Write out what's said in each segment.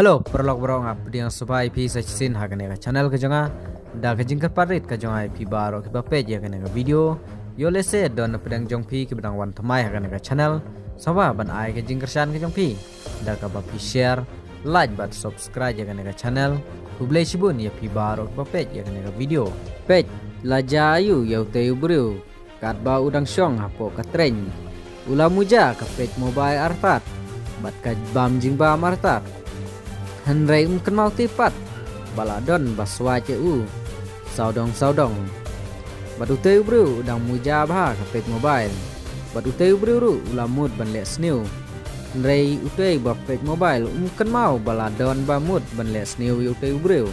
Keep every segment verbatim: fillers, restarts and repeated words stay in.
Hello paralok baroh, nga pdiang sngewbha ïa phi sa shisien ha kane ka channel ka jong nga. Da ka jingkyrpad rit ka jong nga ïa phi baroh kiba peit ïa kane ka video, ïoh lehse don na pdeng jong phi kiba dang wan thymmai ha kane ka channel, sngewbha ban ai ka jingkyrshan ka jong phi da kaba phi share, like bad subscribe ïa kane ka channel. Khublei shibun ïa phi baroh kiba peit ïa kane ka video. Peit, la jia aïu ïa utei u briew katba u dang shong hapoh ka train. U la muja ka peit mobile artat bad ka bam jingbam artat. Hynrei um kynmaw te pat ba la don ba swait ïa u sawdong sawdong. Bad utei u briew u dang muja bha ka peit mobile. Bad utei u briew ruh u la mut ban leh sniew. Hynrei utei ba peit mobile um kynmaw ba la don ba mut ban leh sniew ïa utei u briew.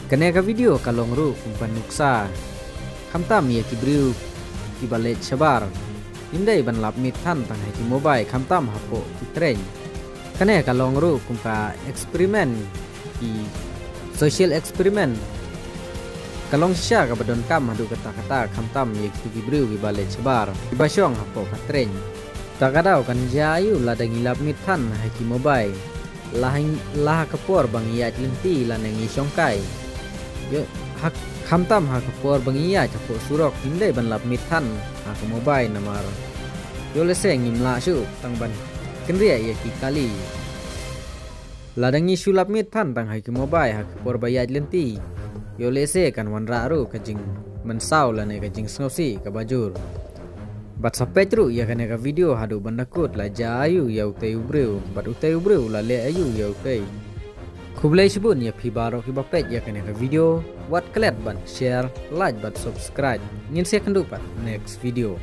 Kane ka video ka long ruh kum ka nuksa, khamtam ïa ki briew kiba leit shabar. Ym dei ban lap miet than tang ha ki mobile khamtam hapoh ki train. Kane ka long ruh kum ka experiment, ki social experiment. Ka long shisha kaba donkam haduh katta katta khamtam ïa kitu ki briew kiba leit shabar, kiba shong hapoh ka train. Ta ka daw kan jia aïu lada ngi lap miet than ha ki mobile? La ha, la ha ka por ba ngi ïaid lynti lane ngi shongkai. Ïoh, ha, khamtam ha ka por ba ngi ïaid hapoh surok ym dei ban lap miet than ha ka mobile namar ïoh lehse ngim lah shuh tang ban kynriah ïa ki kali. Lada ngi shu lap miet than tang ha ki mobile ha ka por ba ïaid lynti, ïoh lehse kan wanrah ruh ka jingmynsaw lane ka jingsngewsih kaba jur. Bad sa peit ruh ïa kane ka video haduh ban da kut la jia aïu ïa utei u briew bad utei u briew la leh aïu ïa utei. Khublei shibun ïa phi baroh kiba peit ïa kane ka video. Wat klet ban share, like bad subscribe. Ngin sa ïakynduh pat next video.